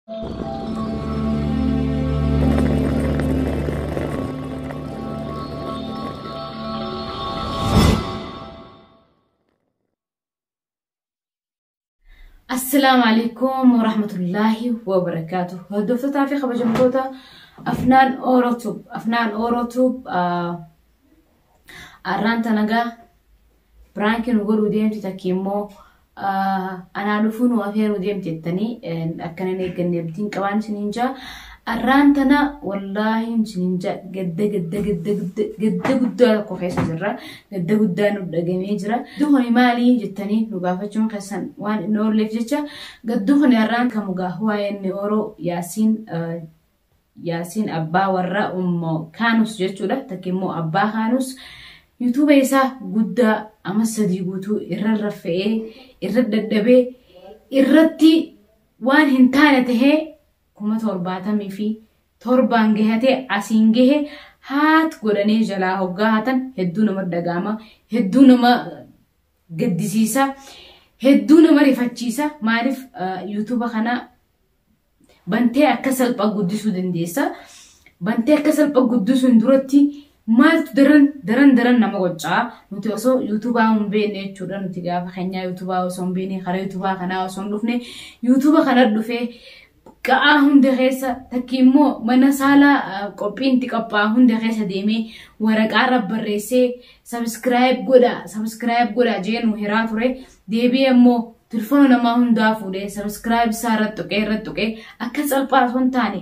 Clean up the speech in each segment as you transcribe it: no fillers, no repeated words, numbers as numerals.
Assalaamu alaikum warahmatullaahi wabarakaatu. Hordoftootaa fi kabajamtoota Afnaan Orotube. Afnaan Orotube arraan tanagaa piraankii nu godhuu deemti takki immoo anaa dhufuu nu afeeruu deemti jettanii akkana hin eegganne abdiin qabaan isiniin jaa. Arraan tana wallaahi isiniin jaa gadda gadda gadda gudda gadda guddaa tokko keessa jirra. Gadda guddaa nu dhagamee jira. Gaddi kuni maali jettanii nu gaafachuun keessan waan hin oolleef jecha gaddi kuni arraan kamugaa waa'ee inni Oroo Yaasiin Yaasiin abbaa warra ummo Kaanus jechuudha. Takka immoo abbaa Kaanus yuutuuba isaa guddaa ama 3 guutuu irra raffa'ee irra dadhabee irratti waan hin taane tahee 77,000 gahatee asiin gahe haat godhanii jalaa hoggaa hatan hedduu nama dhaga'ama, hedduu nama gaddisiisa, hedduu nama rifachiisa. Maaliif yuutuuba kana bantee akka salphaa guddisuu dandeessa. Bantee akka salphaa guddisuun duratti maaltu daran daran daran nama qoccaa nuti osoo yuutuubaa hin beekne jechuudha. Nuti gaafa keenyaa yuutuubaa osoo hin beekne karaa yuutuubaa kanaa osoo hin dhufne yuutuuba kana dhufee qa'aa hunda keessa takki immoo mana saalaa qophiin itti qophaa'u hunda keessa deemee waraqaa irra barreessee sabiskiraayib godha sabiskiraayib godha jee nu hiraa ture. Deebi'ee immoo tilfoona namaa hundaa fuudhee sabiskiraayib isaa irra tuqee irra tuqee akka salphaa osoo hin taane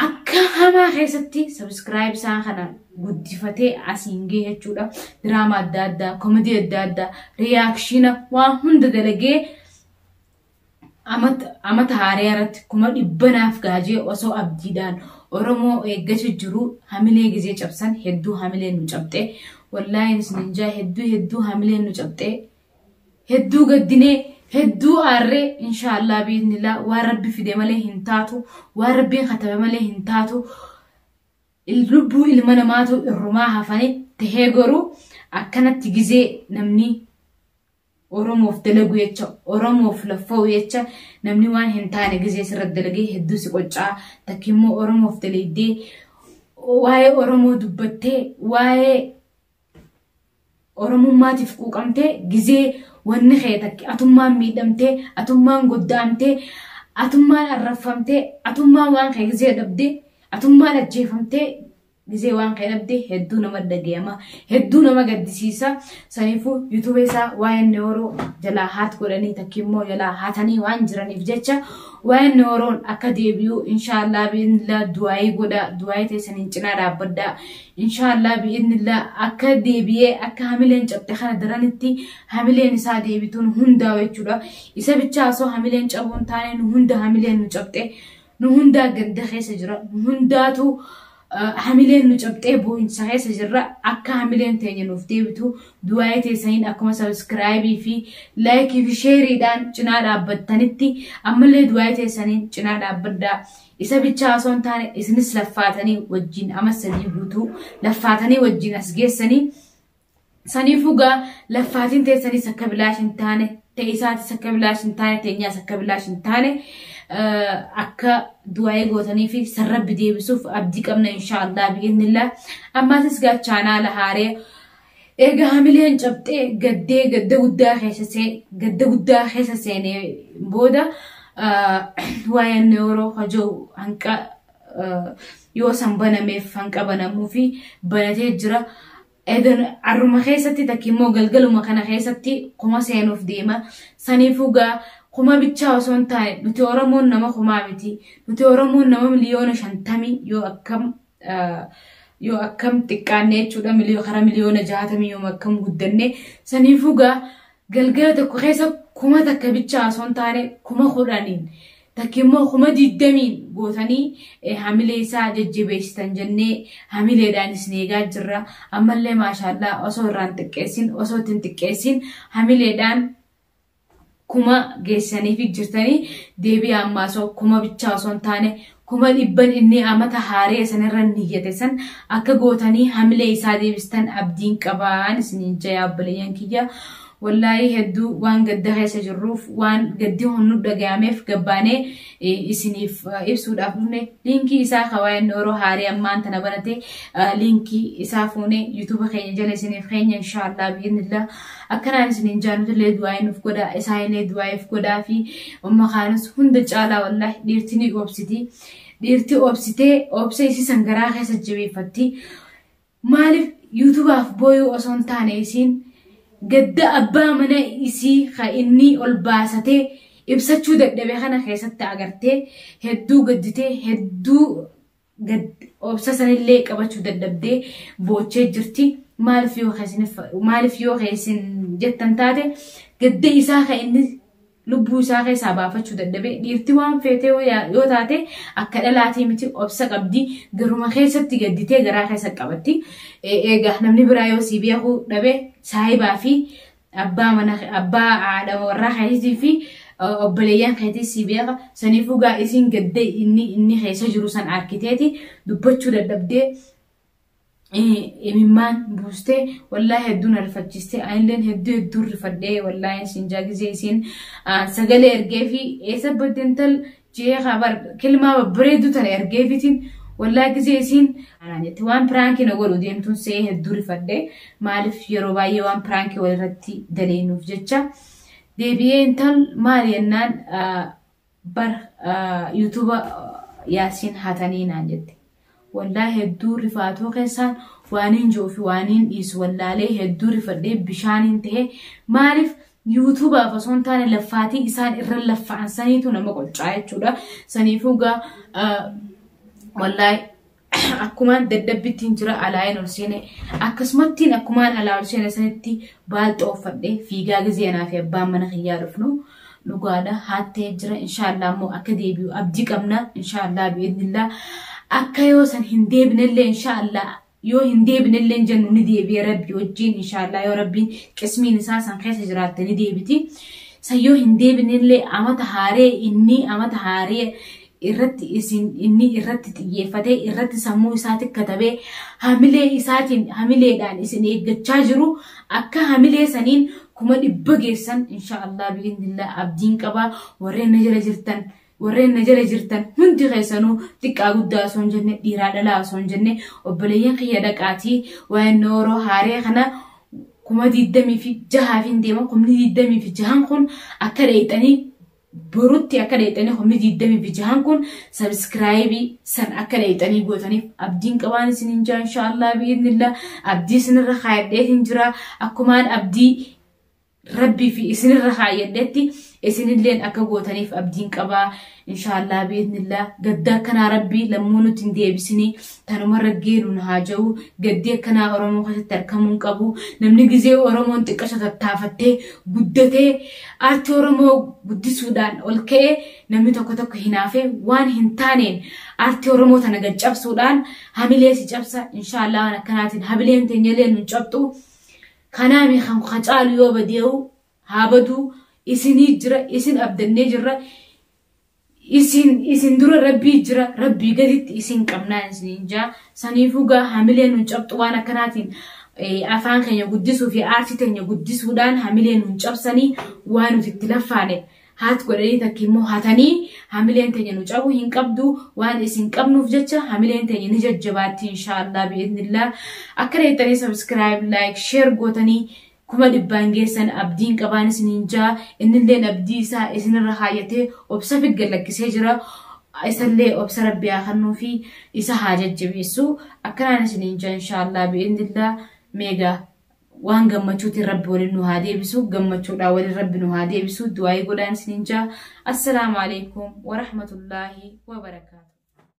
akka hamaa keessatti sabiskiraayib isaa kana guddifatee asiin gahee jechuudha. Diraamaa adda addaa, komedii adda addaa, riyaakshiina waan hunda dalagee amata haaraa irratti 100,000 naaf gaajee osoo abdiidhaan Oromoo eeggacha jiru hamilee gizee cabsan hedduu hamileen nu cabxe. Wallaahi isinin jaa hedduu hedduu hamileen nu cabxe. Hedduu gaddinee hedduu aarree inshaallah biiznillah waan rabbi fide malee hin taatu waan rabbiin katabe malee hin taatu. Lubbuu ilma namaatu irrumaa hafani tahee garuu akkanatti gizee namni Oromoof dalagu jecha Oromoof laffa'u jecha namni waan hin taane gizee sirra dalagee hedduu si qoccaa takki immoo Oromoof dalaydee waa'ee Oromoo dubbattee waa'ee Oromummaatiif quuqamtee gizee wanni kee takki atummaan miidhamtee atummaan godda'amtee atummaan arrabfamtee atummaan waan kee gizee dhabdee atummaan ajjeefamtee gizee waan kee dhabde hedduu nama dhagayama hedduu nama gaddisiisa. Saniifuu yuutuuba isaa waa'ee Neoroo jalaa haat godhanii takki immoo jalaa haatanii waan jiraniif jecha waa'ee Neoroon akka deebi'u inshaallah bi'idnillah du'aayii godha du'aayii teessaniin cinaa dhaabbadhaa inshaallah bi'idnillah akka deebi'ee akka hamileen cabxe kana daranitti hamileen isaa deebituun hundaa'u jechuudha. Isa bichaa osoo hamileen cabuun taane nu hunda hamileen nu cabxe nu hundaa ganda keessa jira nu hundaatu hamileen nu cabxee boo'insa keessa jirra. Akka hamileen teenya nuuf deebitu du'aayii teessaniin akkuma sabiskiraayibii fi laayikii fi sheeriidhaan cinaa dhaabbattanitti ammallee du'aayii teessaniin cinaa dhaabbadhaa. Isa bichaa osoo hin taane isinis laffaatanii wajjin ama 3 guutuu laffaatanii wajjin as geessanii saniifuu gaa laffaatiin teessanis akka bilaash hin taane ta'e isaatis akka bilaash hin taane teenyaas akka bilaash hin taane akka du'aayii gootanii fi sarrabbi deebisuuf abdii qabna inshaallah bi'iznillah. Ammaatis gaa chaanaala haaree eega hamileen cabxee gaddee gadda guddaa keessa see gadda guddaa keessa seenee booda waa'een yeroo hojii hanqa yoo san banameef hanqa banamuu fi banatee jira. Edan arruma keessatti takki immoo galgaluma kana keessatti 1000 seenuuf deema. Saniifuu gaa 1000 bichaa osoo hin taane nuti Oromoon nama 1000 miti. Nuti Oromoon nama 50,000,000 yoo akkam xiqqaanne jechuudha. Karaa 60,000,000 yoo akkam guddanne. Saniifuu gaa galgala tokko keessa 1000 bichaa osoo hin taane 10,000 takki immoo 20,000 gootanii hamilee isaa jajjabeessitan jennee hamileedhaan isin eegaa jirra. Ammallee maashaallaa osoo irraan xiqqeessin osoo ittiin xiqqeessin hamileedhaan 1000 geessaniif jirtanii deebii ammaa osoo 1000 bichaa osoo hin taane 100,000 inni amata haaree sanirra niyyate san akka gootanii hamilee isaa deebistan abdiin qabaan isiniin jayaa obboleeyyan kiyya. Wallaahii hedduu waan gadda keessa jirruuf, waan gaddi hun nu dhagayameef gabbaanee isiniif ibsuudhaaf dhufne. Liinkii isaa ka waa'een Oro haaree ammaan tana banate liinkii isaa fuune yuutuuba keenya jala isiniif keenya, inshaallah bi'iznillah. Akkanaan isiniin jaanutillee du'aa'ii nuuf godhaa, isaanillee du'aa'iif godhaa fi umma kaanis hunda caalaa. Wallaahi dhiirti ni obsiti. Dhiirti obsitee obsa isiisan garaa keessa jabeeffatti. Maaliif yuutuubaaf booyuu osoo hin taane, isiin gadda abbaa mana isii ka inni ol baasatee ibsachuu dadhabe kana keessatti agartee hedduu gadditee, hedduu obsa sanillee qabachuu dadhabdee boochee jirti. Maaliif yoo keessin jettan taate, gadda isaa ka inni lubbuu isaa keessaa baafachuu dadhabe. Dhiirti waan feetee yoo taate akka dhalaatii miti, obsa qabdi, garuma keessatti gadditee garaa keessa qabatti. Egaa namni biraa yoo si beekuu dhabe, saayibaa fi abbaa mana, abbaa haadha warraa keetii fi obboleeyyan keetii si beeka. Saniifuu gaa isiin gadda inni keessa jiru san arkiteeti dubbachuu dadhabdee imimmaan buustee, wallaahi hedduun rifachiiste. Anilleen hedduu hedduu rifadhee wallaahi isin jaagisee. Isiin sagalee ergee fi eessa baddental jee kabar kilmaa babbareedduu tana ergeefitiin, wallaahi gisee isiin jette waan piraankii na godhu deemtuun see hedduu rifadhee. Maaliif yeroo baay'ee waan piraankii walirratti daleenuuf jecha. Deebi'ee intal maali jennaan, bar yuutuuba Yaasiin hatanii naan jette. Wallaahi hedduu rifaatuu keessaan waaniin jiru fi waaniin dhiisu wallaalee, hedduu rifadhee bishaaniin ta'e. Maaliif yuutuubaaf osoo hin taane, laffaatii isaan irra laffa'an saniitu nama qoccaa jechuudha. Saniifuu gaa wallaahi akkumaan dadhabbittiin jira alaa'een ol seene, akkasumattiin akkumaan alaa ol seene sanitti baalxoo uffadhee fiigaa gizee anaa fi abbaan mana kiyyaa dhufnu dhugaadha haattee jira. Inshaallah immoo akka deebi'u abdii qabna, inshaallah bi'idnillah. Akka yoo san hin deebinellee, inshaallah yoo hin deebinellee jennu, ni deebi'e rabbi wajjin, inshaallah. Yoo rabbiin qismiin isaa san keessa jiraatte ni deebiti. San yoo hin deebinellee, amata haaree inni amata haaree irratti isin inni irratti xiyyeeffatee, irratti sammuu isaatti katabee, hamilee isaatiin hamileedhaan isin eeggachaa jiru, akka hamilee saniin 100,000 geessan inshaallah bi'idnillah abdiin qabaa. Warreen na jala jirtan hundi keessanuu, xiqqaa guddaa osoo hin jenne, dhiiraa dhalaa osoo hin jenne, obboleeyyan kiyya, dhaqaatii waa'ee Oro haaree kana 26,000 hin deema. 26,000 kun akka dheeyxanii borutti, akka dheeyxanii 26,000 kun subscribe san akka dheeyxanii gootaniif abdiin qabaan isiniin jira, inshaallah bi'idnillah. Abdii isinirra kaayadheetiin jira. Akkumaan abdii rabbii fi isinirra kaayyadhetti isinilleen akka gootaniif abdiin qabaa, inshaallah bi'idnillah. Gadda akkanaa rabbii lammuu nutti hin deebisinii, tanumarra geeruun haa jiru. Gaddi akkanaa Oromoo keessatti argamuu hin qabu. Namni gizee Oromoon xiqqasho tattaafattee guddatee aartii Oromoo guddisuudhaan ol ka'ee, namni tokko tokko hinaafee waan hin taaneen aartii Oromoo tana gad cabsuudhaan hamilee si cabsa. Inshaallah waan akkanaatiin hamileen teenyallee nu cabxu. Kanaami kan qacaalu yoo badee'u haa baduu, isinii jira, isin abdannee jirra. Isin dura rabbii jira, rabbii gaditti isin qabnaa isiniin jaa. Saniifuu gaa hamilee nu cabxu. Waan akkanaatiin afaan keenya guddisuu fi aartii teenya guddisuudhaan hamilee nu cabsanii, waan nuti itti laffaane haat godhanii takka immoo hatanii hamileen teenya nu cabu hin qabdu. Waan isin qabnuuf jecha hamileen teenya ni jajjabaatti, inshaallah bi'idnillah. Akka reettanii subscribe, like, share gootanii 100,000 geessan abdiin qabaan isiniin jaa. Innilleen abdii isaa isinirra kaayyatee obsa figga lakkisee jira. Isallee obsa rabbi haa kennuu fi isa haa jajjabeessu. Akkanaan isiniin jaa, inshaallah bi'idnillah. Meegaa waan gammachuutiin rabbi waliin nu haa deebisu, gammachuudhaan waliin rabbi nu haa deebisu, du'aayii godhaan isiniin jaa. Assalaamu alaikum warahmatullaahi wabarakaatu.